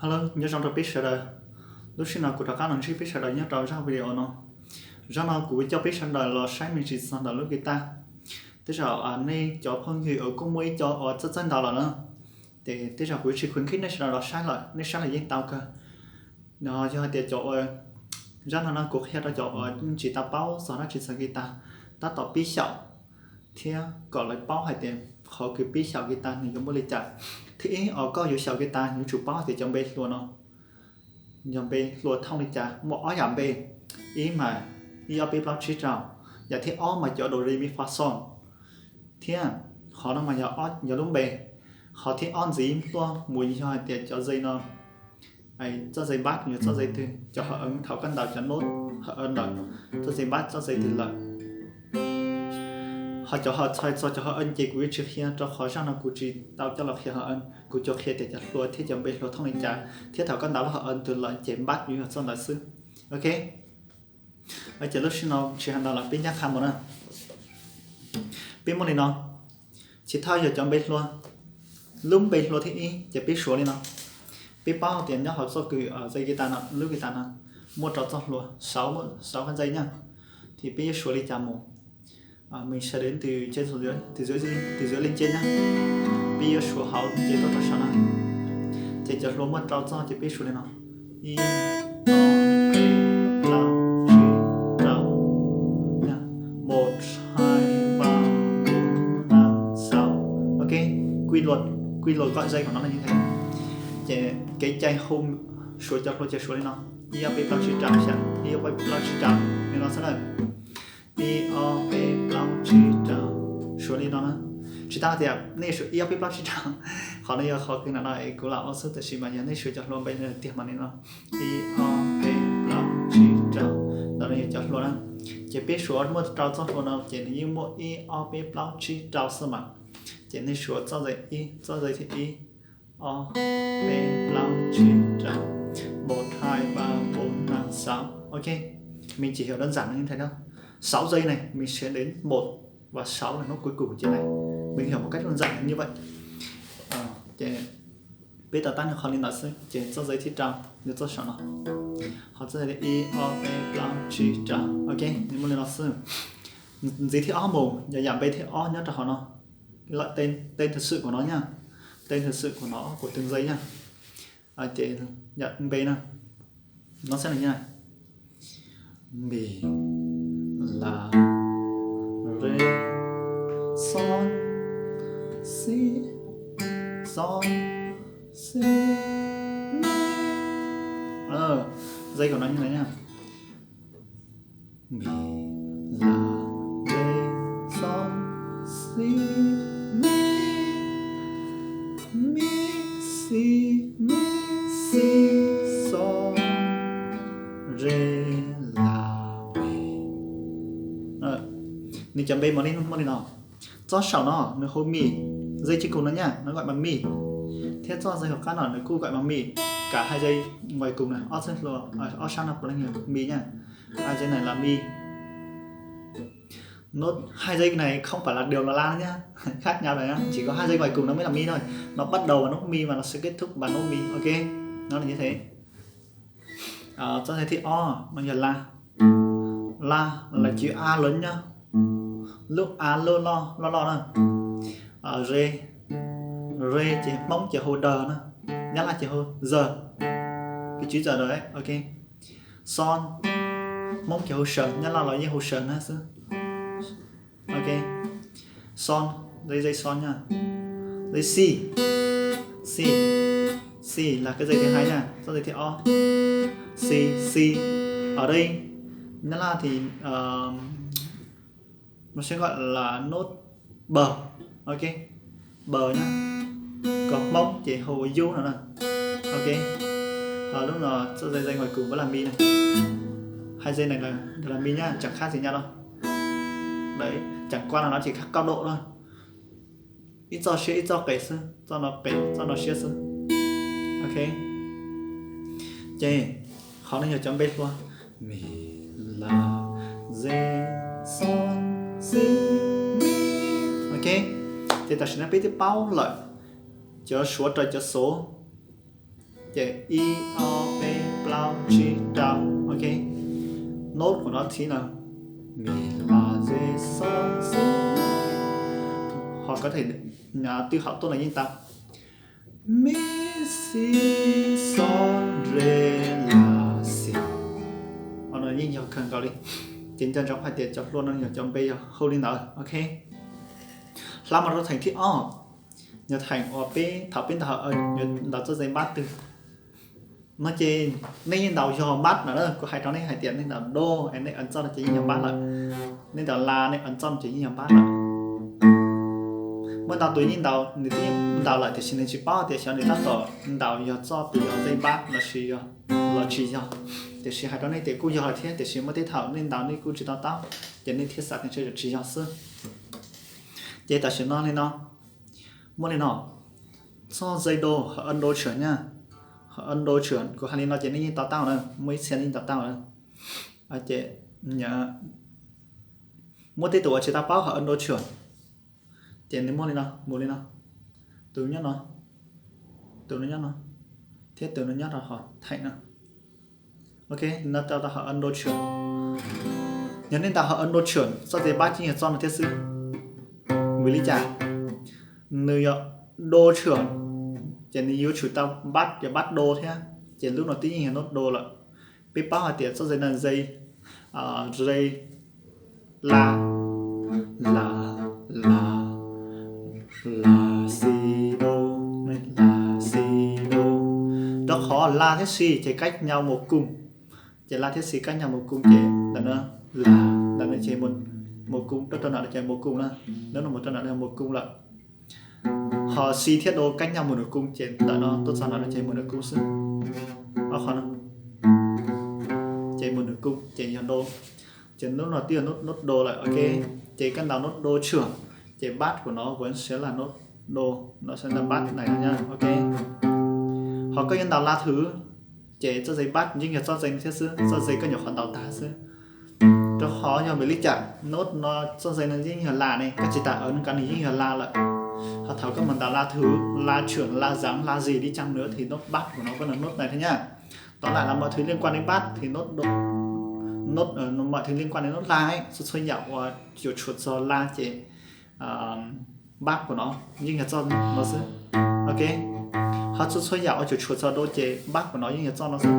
Hello, nyob zoo rau peb sawv daws. Lub sij hawm no kuv rov qab los ntsib peb sawv daws nyob rau zaj video no. Zaj no kuv coj peb sawv daws los saib me ntsis txog ntawm lub guitar. Tej zaum nej cov phooj ywg uas kuj muaj ib co uas txawj txawj ntaus lawm na, ces tej zaum kuv tsis khwv nkhib nej sawv daws los saib lawm, nej saib lawm yeej tau kawg. No yog hais tias cov uas, zaj no no kuv qhia rau cov uas tsis tau paub txog dab tsi txog guitar, tab tom pib xyaum, thiab kom lawv paub hais tias qhov kws pib xyaum guitar nws yuav muaj li cas. Thib ib, os koj yuav xyaum guitar yuav tsum paub hais tias cov npe hlua no yog npe hlua thooj li cas, muaj ob yam npe, ib mas ib ob peb plaub tsib rau, yam thib ob mas cov do re mi fa sol, thiab qhov no mas yog lub npe. Qhov thib ob ntxiv tuaj mus yog hais tias cov ze no, txoj ze bass yog txoj ze twg, cov hawm thaum koj ntaus cov nub hawm ntawm txoj ze bass txoj ze twg lawm. Ho cov hawm txhais txog cov hawm ces kuv yuav tsis qhia rau qhov zaj no kuv tsis tau coj los qhia hawm, kuv tsuas qhia tias cov hlua thiab cov npe hlua thooj li cas, thiab thaum koj ntaus lub hawm twg lawm ces bass yuav yog txoj ntawd xwb. Ok, ces lub sij hawm no tsis hais ntau lawm peb ncaj qha mus na. Peb muaj li no, chiv thawj yog cov npe hlua. Lub npe hlua thib ib ces peb suav li no. Peb paub tias nyob hauv txoj kws ze guitar no, lub guitar no muaj rau txoj hlua, sauv koj ntsej nyaj, ces peb yuav suav li cas mus. Mej sawv daws tus zuav leej ncej na, peb yuav suav hauv nce tuaj rau saum no. Ces cov hlua muaj rau txoj ces peb suav li no: ib, ob, peb, plaub, tsib, rau, mus, hai, ba, mus, na, xauv. Ok, kuj luag kom ze kom no ne. Ces kev cai hu suav cov hlua ces suav li no: ib, ob, peb, plaub, tsib, rau, xya, ib, ob, peb, plaub, tsib, rau, li no xwb na. Ib, ob, peb, plaub, tsib, rau, suav li no na. Tsis tas tias nej suav ib, ob, peb, plaub, tsib, rau, qhov no yog qhov kws no no kuv lam ua xwb, tab sis mas yog nej suav cov hlua npe no tiag mas li no: ib, ob, peb, plaub, tsib, rau. Ntawd no yog cov hlua na. Ces peb suav muaj rau txoj hlua no ces nws yeej muaj ib, ob, peb, plaub, tsib, rau xwb mas. Ces nej suav txoj ze ib, txoj ze thib ib, ob, peb, plaub, tsib, rau, mus, hai, ba, mus, na, xauv. Ok, mej tsis hiểu đơn giản như thế đâu. Sáu giây này mình sẽ đến một và sáu là nốt cuối cùng trên này. Mình hiểu một cách đơn giản là như vậy. Ces peb tau tab nws qhov li ntawd xwb, ces txoj ze thib rau yog txoj saum no. Ho txoj ze ib, ob, peb, plaub, tsib, rau. Ok, nws muaj li no xwb. Ntxiv thib ob mus yog yam npe thib ob nyob rau hauv no, tên thực sự của nó nha. Tên thực sự của nó, của từng giây nha. Ces yam npe na, no xwb na. Mi, la, re, sol, si, sol, si, mi. Dây của nó như này nha. Mi, la, re, sol, si, mi, mi, si, mi, si, sol, re, la, mi. Nws cov npe mas li muaj li no. Txoj saum no nws hu mi, dây trên cùng nó nha, nó gọi bằng mi. Thiab txoj dây hauv qab no nws kuj gọi bằng mi. Cả hai dây ngoài cùng này, ob txoj hlua, ob sab no puav leej yog mi nha. Hai dây này là mi. Nốt hai dây này không phải là đều là la nhá. Khác nhau rồi nhá. Chỉ có hai dây ngoài cùng nó mới là mi thôi. Nó bắt đầu bằng nốt mi và nó sẽ kết thúc bằng nốt mi. Ok. Nó là như thế. Txoj dây thib ob no yog la. La là chữ A lớn nhá. Lub A loj loj loj loj na. Re, re ces Hmoob ces hu đờ na. Nyab Laj ces hu giờ. Cái chữ giờ rồi đấy, ok. Sol, Hmoob ces hu sờ, Nyab Laj los yeej hu sờ na xwb. Ok. Sol, dây, dây sol nha. Dây si. Si. Si là cái dây thứ hai nha, txoj dây thib ob. Si, si. Ở đây, Nyab Laj thì nó sẽ gọi là nốt bờ. Ok. Bờ nhá. Còn Hmoob ces hu yub no na. Ok. Lub no txoj dây, dây ngoài cùng vẫn là mi này. Hai dây này là, là mi nhá, chẳng khác gì nhau đâu. Đấy, chẳng qua là nó chỉ khác cao độ thôi. Ib txoj siab ib txoj qes xwb, txoj no qes txoj no siab xwb. Ok. Ces qhov no yog cov npe hlua. Mi, la, re, sol, si, mi. Ok. Ces tam sim no peb twb paub lawm cov suav raws cov xov. Ces ib ob peb plaub tsib rau, ok. Nốt của nó chính là mi la re sol si. Hoặc có thể, à, từ hậu tuần là như ta mi si sol re la si. Ho no yeej yog kawg nkaus li. Ces nco ntsoov hais tias cov hlua no yog cov npe yog hauj li ntawd, ok. Hla mus rau theem thib ob, yog theem uas peb thaum peb ntaus, ntaus txoj ze bas twg no ces nej yeej ntaus yog bas lawm na. Kuv hais rau nej hais tias nej ntaus do es nej ấn txoj no ces yeej yog bas lawm. Nej ntaus la nej ấn txoj no ces yeej yog bas lawm. Muaj ntau tus yeej ntaus, nws twb yeej ntaus lawm tiam sis nws tsis paub tias xyov nws tab tom ntaus yog txoj twg, yog ze bas los sis yog, los tsis yog. Tiam sis hais rau nej tias kuj yog lawm thiab, tiam sis muaj tej thaum nej ntaus nej kuj tsis to taub, ces nej thiaj xav tias ntshe tsis yog xwb. Ces tam sim no li no, muaj li no, txoj ze do hos ấn do tshwm nyaj, hos ấn do tshwm, kuv hais li no ces nej yeej to taub na, muaj ib txhia nej yeej to taub na. Ces muaj tej tus uas tsis tau paub hos ấn do tshwm, ces nws muaj li no, mus li no, tus nyob no, tus no nyob no, thiab tus no nyob rau hauv theem no. Ok, no tau tau hos ấn do tshwm. Yog nej ntaus hos ấn do tshwm, txoj ze bas yeej yog txoj no thiab xwb. Vim li cas? Nws yog do tshwm, ces nws yuav tsum tau bas, yog bas do thiab, ces lub no twb yeej yog nốt do lawm. Peb paub hais tias txoj ze no ze, ze, la, la, la, la, si, do, la, si, do. Rau qhov la thiab si ces cách nhau một cung, ces la thiab si cách nhau một cung ces ntawm no, la, ntawm no ces một cung, tuaj rau ntawm no ces một cung na, nws no mus rau ntawm no một cung lawm. Ho si thiab do cách nhau một nửa cung ces ntawm no tuaj txog ntawm no ces một nửa cung xwb. Ob qhov no ces một nửa cung ces yog do. Ces nốt no twb yog nốt, nốt do lawm, ok. Ces koj ntaus nốt do tshwm, ces bas của nó vẫn sẽ là nốt do, nó sẽ là bas này thôi nha, ok. Ho koj yuav ntaus la thwv, ces txoj ze bas yeej yog txoj ze thiab xwb, txoj ze koj nyuam qhuav ntaus tag xwb. Rau qhov yog vim li cas? Nốt no, txoj ze no yeej yog la ne, koj tsis tas ấn nkaus nws yeej yog la lawm. Ho thaum koj mus ntaus la thwv, la tshwm, la giám, la gì đi chăng nữa thì nốt bas của nó vẫn là nốt này thôi nha. Tóm lại là mọi thứ liên quan đến bas thì nốt, nốt, ờ, mọi thứ liên quan đến nốt la ấy, txhua txhua yam uas yuav tshuam txog la ces bas của nó yeej yog txoj no xwb. Ok. Ho txhua txhua yam uas yuav tshuam txog do ces bas của nó yeej yog txoj no xwb.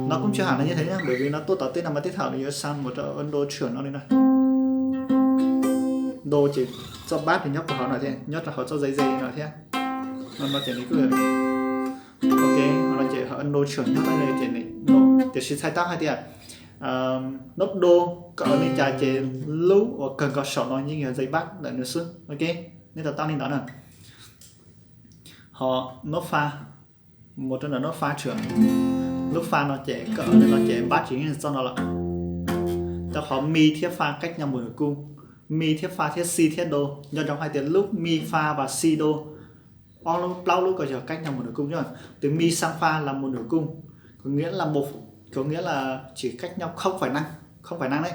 Nó cũng chưa hẳn là như thế nhá, bởi vì nó tuaj tom tej no mas tej thaum nws yuav sang mus rau ấn do tshwm no li na. Do ces txoj bas nws nyob rau hauv no thiab, nyob rau hauv txoj ze ze no thiab. No ces nws kuj, ok, no ces hauv ấn do tshwm nyob rau no ces nws, tiam sis txhais tau hais tias nốt do koj ấn li cas ces lub uas kawg nkaus saum no yeej yog ze bas ntawm nws xwb, ok. Nej to taub li ntawd na. Ho nốt fa, mus rau ntawm nốt fa tshwm, lub fa no ces koj ấn li no ces bas tsis yeej yog txoj no lawm. Rau qhov mi thiab fa cách nhau một nửa cung, mi thiab fa thiab si thiab do, nco ntsoov hais tias lub mi fa và si do, ob lub plaub lub ko yog cách nhau một nửa cung yog, từ mi sang fa là một nửa cung, có nghĩa là một, có nghĩa là chỉ cách nhau không phẩy năm, không phẩy năm đấy.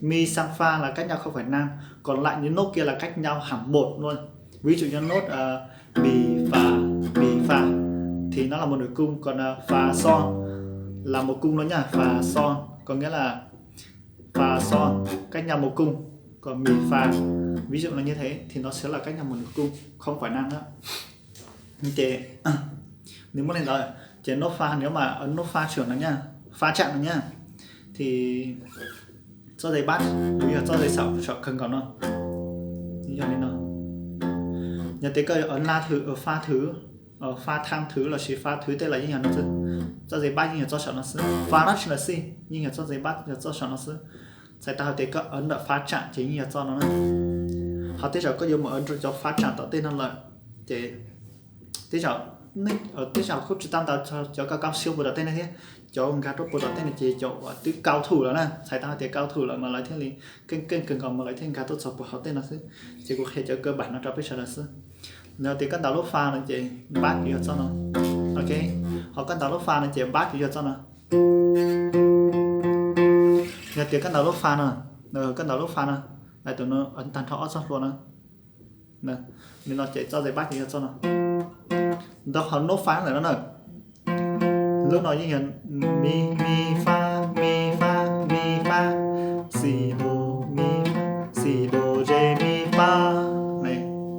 Mi sang fa là cách nhau không phẩy năm, còn lại những nốt kia là cách nhau hẳn một luôn. Ví dụ như nốt, ờ, mi fa, mi fa thì nó là một nửa cung, còn, ờ, fa sol là một cung luôn nha, fa sol có nghĩa là fa sol cách nhau một cung, còn mi fa ví dụ là như thế thì nó sẽ là cách nhau một nửa cung, không phẩy năm đó. Ces nws muaj li ntawd, ces nốt fa, nếu mà ấn nốt fa trưởng nó nha, fa chạm nó nha, thì txoj ze bas, ví dụ txoj ze saum, saum kawg nkaus no, yog li no. Yog tias koj ấn la thử, fa thử, fa thăng thử lossis fa thử tej los yeej yog no xwb. Txoj ze bas yeej yog txoj saum no xwb. Fa notch là si, yeej yog txoj ze bas yog txoj saum no xwb. Txhais tau hais tias koj ấn ntawm fa chạm ces yeej yog txoj no na. Ho tej zaum koj yuav mus ấn rau cov fa chạm tom tej no lawm ces tej zaum, tej zaum kuj tsis tau ntawd, cov cao cao siêu puag tom tej no thiab, cov nkag tuaj puag tom tej no ces cov uas twb cao thủ lawm na, txhais tau hais tias cao thủ lawm mas lawv thiaj li keej keej kawg nkaus mas lawv thiaj nkag tuaj txog puag hauv tej no xwb. Ces kuv qhia cov cơ bản no rau peb sawv daws xwb. Yog tias koj ntaus lub fa no ces bas yuav yog txoj no. Ok, ho koj ntaus lub fa no ces bas yuav yog txoj no. Yog tias koj ntaus lub fa no, koj ntaus lub fa no, tus no tag nrho ob txoj hlua no, li no ces txoj ze bas yuav yog txoj no. ntau qhov nốt fa ntawm no na. Lub no yeej yog mi, mi fa, mi fa, mi fa, si do, mi fa, si do re mi fa.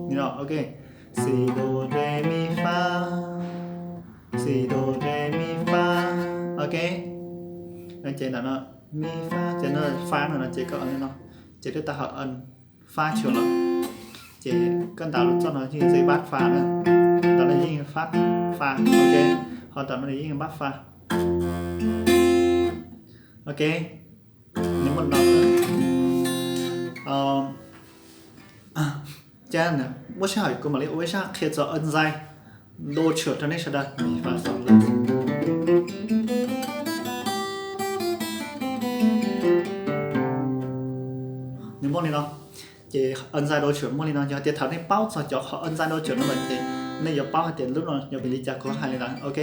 Li no, ok. Si do re mi fa, si do re mi fa. Ok. Ces ntawm no mi fa, ces no fa no no ces koj li no, ces twb tau hom fa chua lawm. Ces koj ntaus txoj no yeej yog dây bass fa na, ntaus no yeej yog fa, fa, ok. Ho ntaus no yeej yog bass fa. Ok, nws muaj no xwb. Ces muaj sij hawm kuv mam li ua ib zaj qhia txog âm dây do trưởng rau nej sawv daws. Nws muaj li no. Ces âm dây do trưởng muaj li no, yog tias thaum nej paub txog cov qhov âm dây do trưởng no lawm ces nej yuav paub hais tias lub no yog vim li cas kuv hais li ntawd, ok.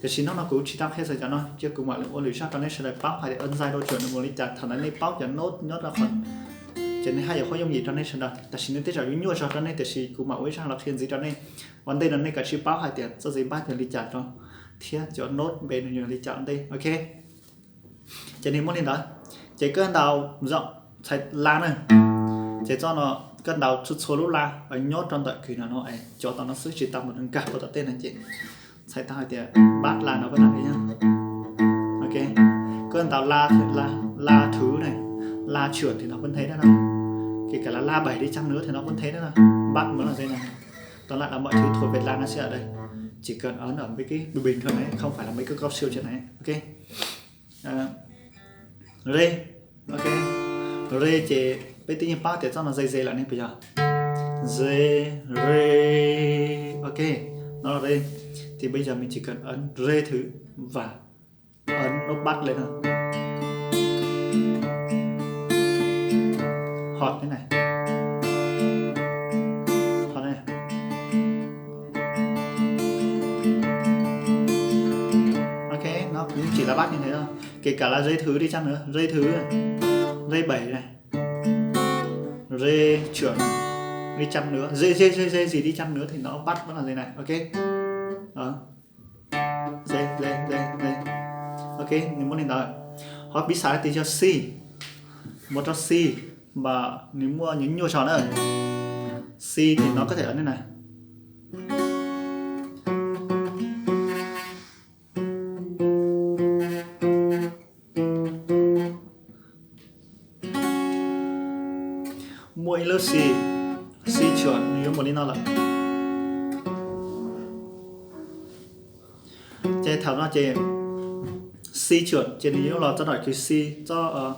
Tiam sis hnub no kuv tsis tau qhia txog cov no, cia kuv mam li ua lwm zaj rau nej sawv daws paub hais tias âm dây do trưởng nws mus li cas. Thaum ntawd nej paub cov nốt nyob rau qhov, ces nws haj yam qhuab yooj yim rau nej sawv daws. Tam sim no tej zaum yuav nyuaj zog rau nej, tiam sis kuv mam ua ib zaj los qhia ntxiv rau nej. Ua ntej no nej kav tsij paub hais tias txoj dây bass yog li cas rau, thiab cov nốt npe nws yog li cas ua ntej, ok. Ces nws muaj li ntawd. Ces koj ntaus zaum txhais la na, ces txoj no koj ntaus txhua txhua lub la nyob rau ntawm kws no no, cov tom no xwb tsis tau mus nkag puag tom tej no ces txhais tau hais tias bass la no pab no, ok. Koj ntaus la, la thứ na, la trưởng thì nó vẫn thế đó no. Kể cả là la bảy đi chăng nữa thì nó vẫn thế đó no. Bass vẫn là dây này. Tóm lại là mọi thứ thuộc về la nó sẽ ở đây. Chỉ cần ấn ở mấy cái bình bình thôi đấy, không phải là mấy cái cao siêu trên này, ok. Re, ok. Re ces peb twb yeej paub tias txoj no dây D lawm ne, puas yog? D, re, ok. Nó là re. Thì bây giờ mình chỉ cần ấn re thứ và ấn nốt bass lên thôi. Hot thế này. Hot thế này. Ok, nó cũng chỉ là bass như thế thôi. Kể cả là dây thứ đi chăng nữa, dây thứ, dây bảy này, dây trưởng đi chăng nữa, dây, dây, dây, dây gì đi chăng nữa thì nó bắt vẫn là dây này, ok. Đó. Dây, dây, dây, dây. Ok, nws muaj li ntawd. Ho piv xam tias yog C, mus rau C, mà nws muaj nyuaj nyuaj zog na. C thì nó có thể ở nơi này. Muaj ib lub C, C trưởng nws yuav mus li no lawm. Ces thaum no ces C trưởng ces nws yuav los txoj daim kws C, txoj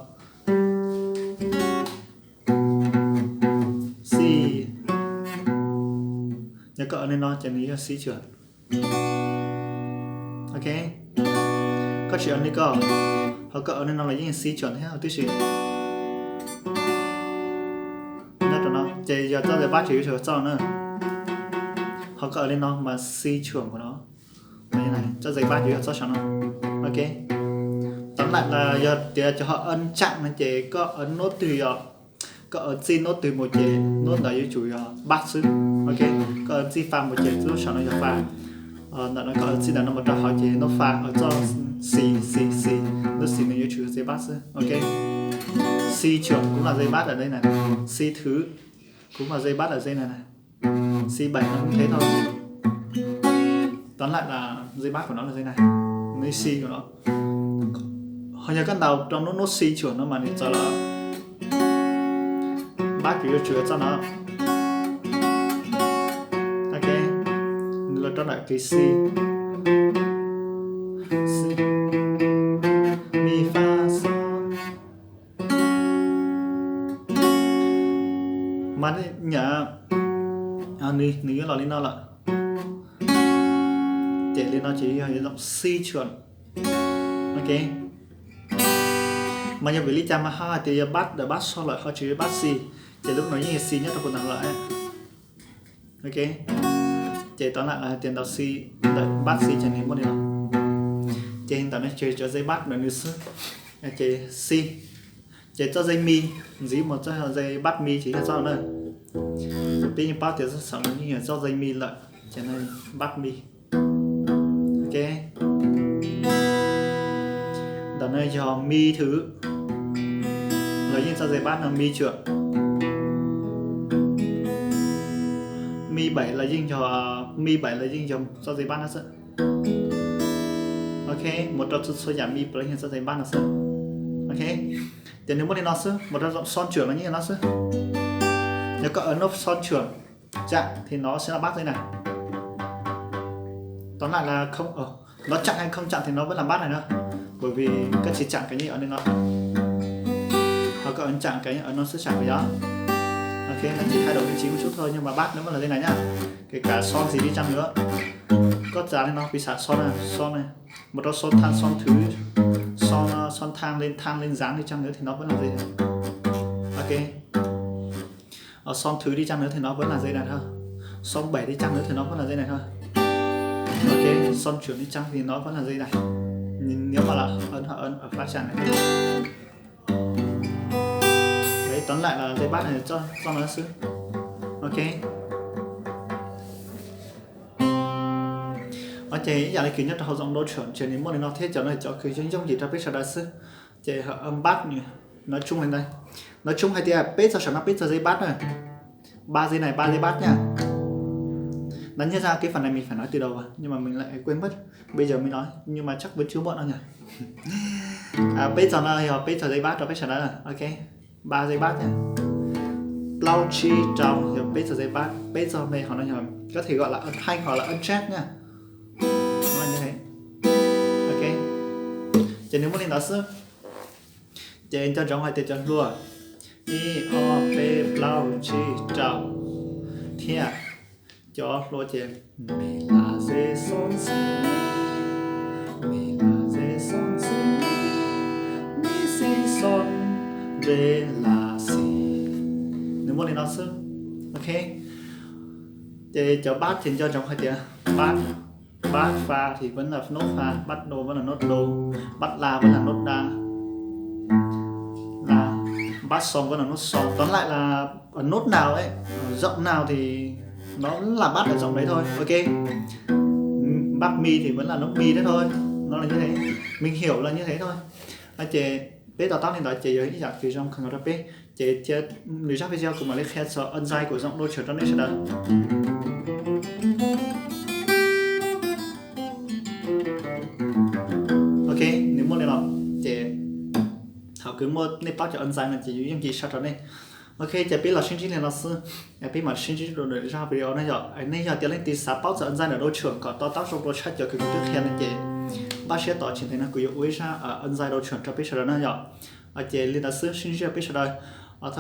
C. Yog koj ua li no ces nws yog C trưởng. Ok. Koj tsis ua li ko, ho koj ua li no los yeej C trưởng thiab tib si. Nyob rau no ces yog txoj dây bass ces yuav tsum txoj na. Ho koj ua li no mas C trưởng của nó. Txoj dây bass ces yog txoj saum no. Ok. Tóm lại là yog tias cov ho ấn chặn no ces koj ua nốt twg yog, koj ua txij nốt twg mus ces nốt ntawd yuav tsum yog bass xwb. Ok. Koj ua txij fa mus ces lub saum no yog fa. Ntawm no koj ua txij ntawm no mus rau hauv ces nốt fa, ua txoj xi, xi, xi, lub xi no yuav tsum yog dây bass xwb. Ok. C trưởng cũng là dây bass ở đây này. C thứ cũng là dây bass ở dây này này. C bảy nó cũng thế thôi. Tóm lại là dây bass của nó là dây này. Dây C của nó. Ho yog koj ntaus rau nốt, nốt C trưởng no mas nws txawv lawm. Bass ces yuav tsum txoj no. Ok. Nws los rau daim kws C. C. Mi fa sol. Mas nws, nws yuav los li no lawm. Ces li no ces yog yuav txoj C trưởng. Ok. Mas yog vim li cas mas ho hais tias yog bass, daim bass so lawm ho tsis yog bass C, ces lub no yeej yog C nyob rau puag ntawd lawm. Ok. Ces tóm lại là hais tias ntaus C, ntawm bass C ces nws muaj li no. Ces ntawm no ces cov dây bass ntawm nws xwb. Ces C. Ces txoj dây mi, ntxiv mus txoj dây bass mi ces yog txoj na. Peb yeej paub tias txoj saum no yeej yog txoj dây mi lawm. Ces no bass mi. Ok. Ntawm no yog mi thứ, los yeej txoj dây bass no mi trưởng. Mi bảy los yeej yog, mi bảy los yeej yog txoj dây bass no xwb. Ok, mus rau txhua txhua yam mi bảy los yeej yog txoj dây bass no xwb. Ok, ces nws muaj li no xwb, mus rau son trưởng los yeej yog no xwb. Nếu các ở nốt son trưởng chạm thì nó sẽ là bass thế này. Tóm lại là không, nó chặn hay không chặn thì nó vẫn là bass này đó. Bởi vì các chỉ chặn cái như ở đây nó. Hoặc các ấn chặn cái ở nó sẽ chặn cái đó. Ok, nó chỉ thay đổi vị trí một chút thôi nhưng mà bass nó vẫn là thế này nhá. Kể cả son gì đi chăng nữa. Có giá thì nó bị xả son này, son này. Một trong son thang, son thứ, son, son thang lên, thang lên dáng đi chăng nữa thì nó vẫn là dây này. Ok. Son thứ đi chăng nữa thì nó vẫn là dây này thôi. Son bảy đi chăng nữa thì nó vẫn là dây này thôi. Ok, son trưởng đi chăng thì nó vẫn là dây này. Nếu mà là ấn, ấn ở flat chặn này. Đấy, tóm lại là dây bass này cho, cho nó xứ. Ok. Ok, ib yam li kws nyob rau hauv giọng đấu trưởng ces nws muaj li no thiab, cov no cov kws yooj yooj yim rau peb sawv daws xwb. Ces hawm âm bass, nói chung li ntawd. Nói chung hais tias peb txog saum no peb txog dây bass na. Ba dây này, ba dây bass nha. Nó nhớ ra cái phần này mình phải nói từ đầu mà, nhưng mà mình lại quên mất. Bây giờ mới nói, nhưng mà chắc vẫn chưa muộn đâu nhỉ. Peb txog no yog peb txog dây bass rau peb sawv daws. Ok. Ba dây bass nha. Plaub tsib rau yog peb txog dây bass, peb txog me hov no yog có thể gọi là âm thanh hoặc là âm chép nha. Nó là như thế. Ok. Ces nws muaj li ntawd xwb. Ces nco ntsoov hais tias cov hlua ib ob peb plaub tsib rau thiab cov hlua ces mi la re son si, mi la re son si, mi si son re la si. Nws muaj li no xwb. Ok. Ces cov bass ces nco ntsoov hais tias bass, bass fa thì vẫn là nốt fa, bass đô vẫn là nốt đô, bass la vẫn là nốt đa, là bass son vẫn là nốt son. Tóm lại là ở nốt nào ấy, ở giọng nào thì nó là bass ở giọng đấy thôi. Ok. Bass mi thì vẫn là nốt mi đấy thôi. Nó là như thế. Mình hiểu là như thế thôi. Ces peb to taub li ntawd ces yog ib yam kws zoo kawg nkaus rau peb. Ces cia lwm zaj video kuv mam li qhia txog âm dây của giọng đô trưởng rau nej sawv daws. Ok, nws muaj li no. Ces thaum kws muaj nej paub cov âm dây no ces yus yeej cia sab rau nej. Ok, ces peb los sib ntsib li no xwb. Peb mam sib ntsib rau lwm zaj video na yom. Nej yog tias leej twg xav paub txog âm dây ntawm đô trưởng kom to taub zoo dua tshaj cov kws kuv twb qhia no ces npaj siab tos tsis ntev no kuv yuav ua ib zaj âm dây đô trưởng rau peb sawv daws na yom. Ces li ntawd xwb, sib ntsib rau peb sawv daws.